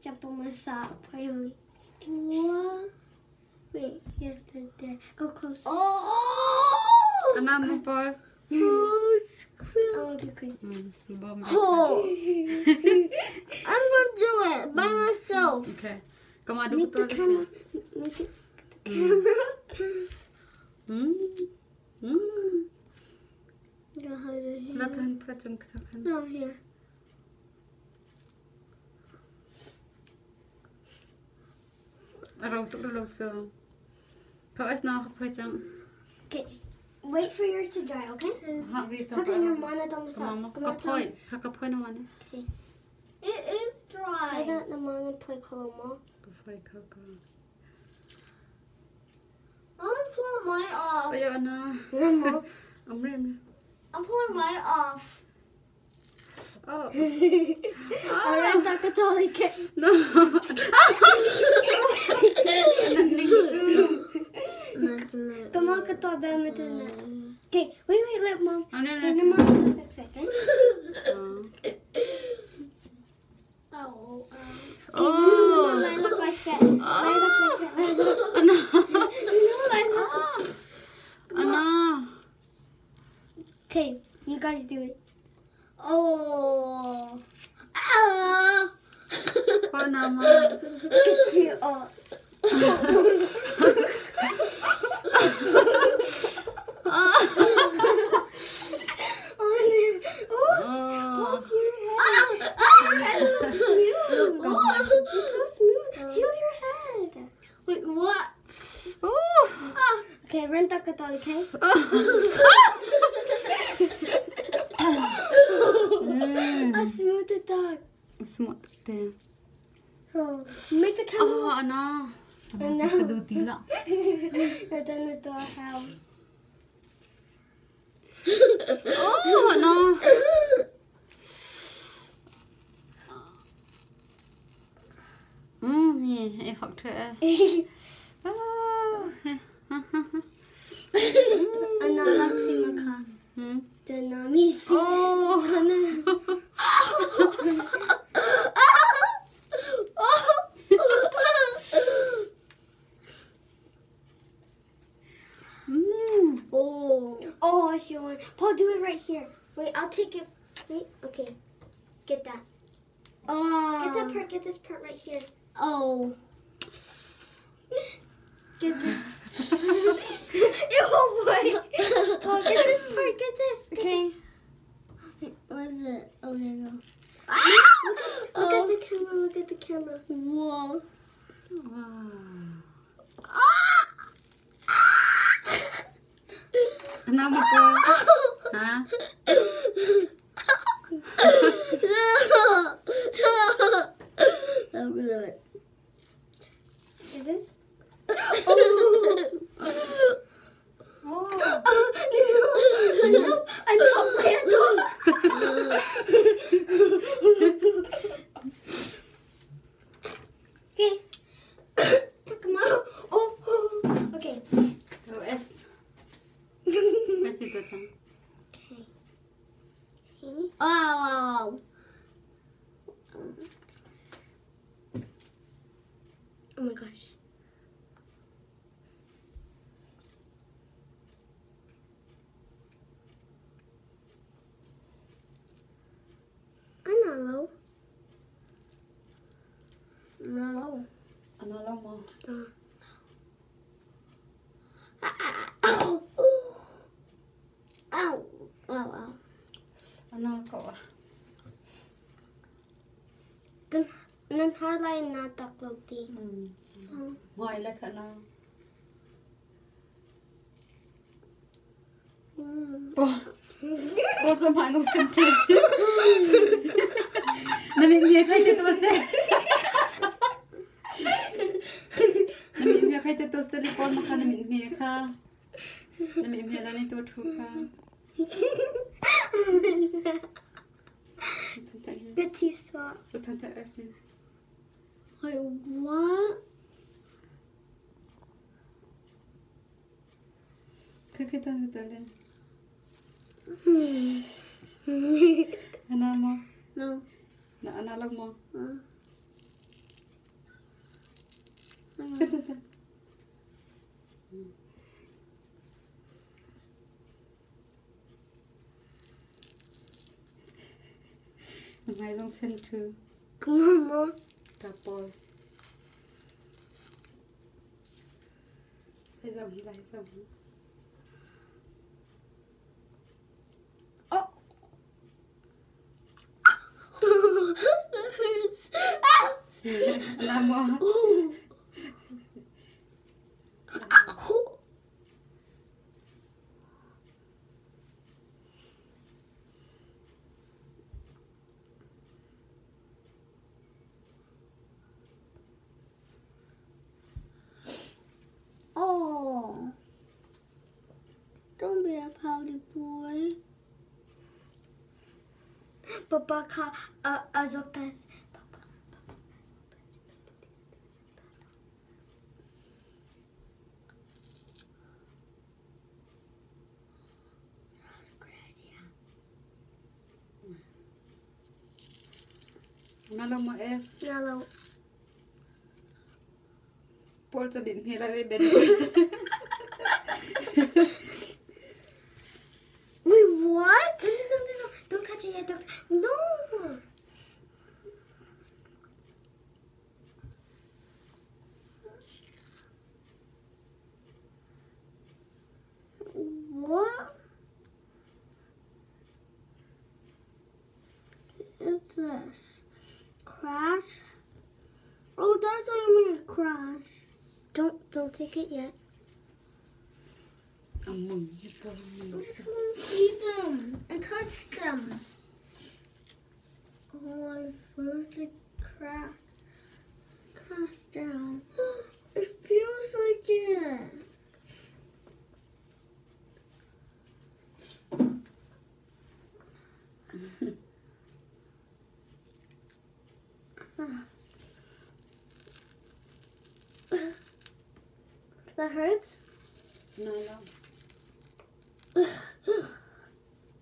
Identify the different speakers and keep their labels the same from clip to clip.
Speaker 1: Jump finally.
Speaker 2: What?
Speaker 1: Wait, yes, right there. Go closer.
Speaker 2: Oh!
Speaker 3: Ana mo Paul.
Speaker 2: Oh, it's cool.
Speaker 1: Oh, be quick.
Speaker 3: Bom.
Speaker 2: Oh. I'm gonna do it by myself.
Speaker 3: Okay. Come on,
Speaker 1: Make the camera. Make it the camera.
Speaker 2: I'm gonna hide it here.
Speaker 3: Nathan put some katakan.
Speaker 2: No, here.
Speaker 3: Raw tuk lo so. Ko es na ka chang.
Speaker 1: Okay. Wait for yours to dry, okay?
Speaker 3: Ha ri to.
Speaker 1: Okay, no, mana don't stop.
Speaker 3: Mama ka phoi. Ka ka phoi na mane.
Speaker 1: Okay.
Speaker 2: It is
Speaker 1: I
Speaker 2: dry.
Speaker 1: got the mana poi kolomo.
Speaker 3: Ka phoi ka ka.
Speaker 2: I'm pulling mine off.
Speaker 3: Ayo ana.
Speaker 1: Namo.
Speaker 3: Amre amre.
Speaker 2: I'm pulling mine off.
Speaker 3: Oh.
Speaker 1: Arenta Catholic.
Speaker 3: No.
Speaker 1: Tama ka to ba Okay, wait, wait, let mom.
Speaker 3: Ano
Speaker 1: Okay,
Speaker 3: na?
Speaker 1: naman ito sa second.
Speaker 2: Oh.
Speaker 3: Oh.
Speaker 1: I look like that. I look like that. I look.
Speaker 3: Ano?
Speaker 1: No, I look.
Speaker 3: Ano?
Speaker 1: Okay, you guys do it.
Speaker 2: Oh. Ah.
Speaker 3: Pa naman.
Speaker 1: Get you all. Oh, oh,
Speaker 3: Oh.
Speaker 1: Pop your head. Your head is so smooth. It's so smooth. Feel your head.
Speaker 2: Wait, what?
Speaker 3: Ooh.
Speaker 1: Okay, renta Catholic. A smooth dog.
Speaker 3: Smooth te.
Speaker 1: Oh, make the camera.
Speaker 3: Oh, ano?
Speaker 1: Ano?
Speaker 3: Kadutila.
Speaker 1: I don't know how.
Speaker 3: Oh, ano? Yeah, I fucked it. Oh.
Speaker 1: Analaksimaka. Dynamis.
Speaker 3: Oh.
Speaker 2: Oh.
Speaker 1: Oh, I feel one. Paul, do it right here. Wait, I'll take it. Wait, okay. Get that.
Speaker 2: Oh.
Speaker 1: Get that part. Get this part right here.
Speaker 2: Oh.
Speaker 1: Get this. Ew, boy. Paul, get this part. Get this. Get
Speaker 2: Okay.
Speaker 1: This.
Speaker 2: What is it? Oh, there you go.
Speaker 1: Look at the camera. Look at the camera.
Speaker 2: Whoa.
Speaker 3: Wow. Ano mo po? Ha?
Speaker 2: No. No. I'm gonna do it.
Speaker 1: Is this?
Speaker 2: Oh.
Speaker 3: Oh.
Speaker 1: Oh, no. No. I'm not Okay. Come on. Oh, oh. Okay.
Speaker 3: Oh, S. S ito chang.
Speaker 1: Okay.
Speaker 2: Wow, wow, wow.
Speaker 1: Oh my gosh. I'm not low.
Speaker 2: No.
Speaker 3: Ano lang mo?
Speaker 2: Ow. Ow. Ow, ow.
Speaker 3: Ano ko ah?
Speaker 1: Nan harlai na taklog di.
Speaker 3: Hoy la ka na. Oh. Oh, sa mga nung sente. Namin niya kay tito basta. Namin niya kay tito basta lipon maka namin niya ka. Namin niya lang ito thu ka.
Speaker 1: Good tea swap.
Speaker 2: Wait, what?
Speaker 3: Kakita na dali. Ano mo?
Speaker 2: No.
Speaker 3: Na analog mo. Na hmai zong sen ṭhu.
Speaker 1: Come on, mom.
Speaker 3: Ta pawl. Hei zong hi, hei zong hi.
Speaker 1: Oh. That hurts. Ah!
Speaker 3: Na maw?
Speaker 2: Oh. Don't be a pouty boy.
Speaker 1: Papa kha a zawk ta. Papa.
Speaker 3: Na lo maw es?
Speaker 1: Na lo.
Speaker 3: Paul cu bit hme la zei ben.
Speaker 1: Wait, what? No, no, no, no. Don't touch it yet. Don't. No.
Speaker 2: What is this? Crash? Oh, that's what I mean, crash.
Speaker 1: Don't don't take it yet.
Speaker 3: A mui hi Paul a mui.
Speaker 2: I just want to see them and touch them. Oh, I first it crash, crash down. It feels like it.
Speaker 1: That hurts?
Speaker 3: Na lo.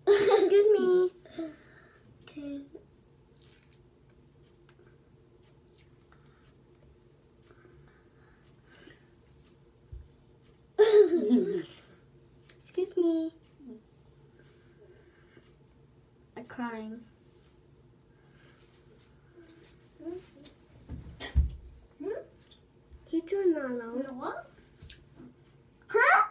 Speaker 1: Excuse me.
Speaker 2: Okay.
Speaker 1: Excuse me. I'm crying. He too not alone.
Speaker 2: What?
Speaker 1: Huh?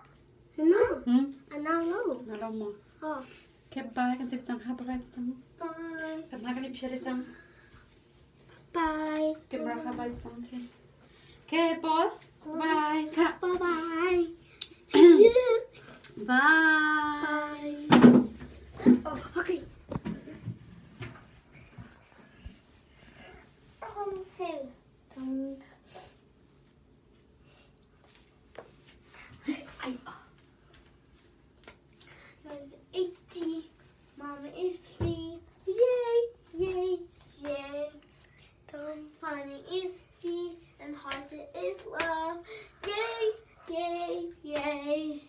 Speaker 1: No,
Speaker 3: Hmm?
Speaker 1: I'm not alone.
Speaker 3: Na lo maw?
Speaker 1: Oh,
Speaker 3: Okay, bye kan ti cang. Ha, bye cang.
Speaker 1: bye.
Speaker 3: Kan hna kan i phiar cang.
Speaker 1: Bye.
Speaker 3: Camera kha bye cang. Okay. Okay, Paul. Bye. Kha.
Speaker 1: Bye bye.
Speaker 3: Bye.
Speaker 1: Bye. Oh, okay.
Speaker 3: Ai.
Speaker 1: 80. Mama is free. Yay, yay, yay. The funny is G and heart is love. Yay, yay, yay.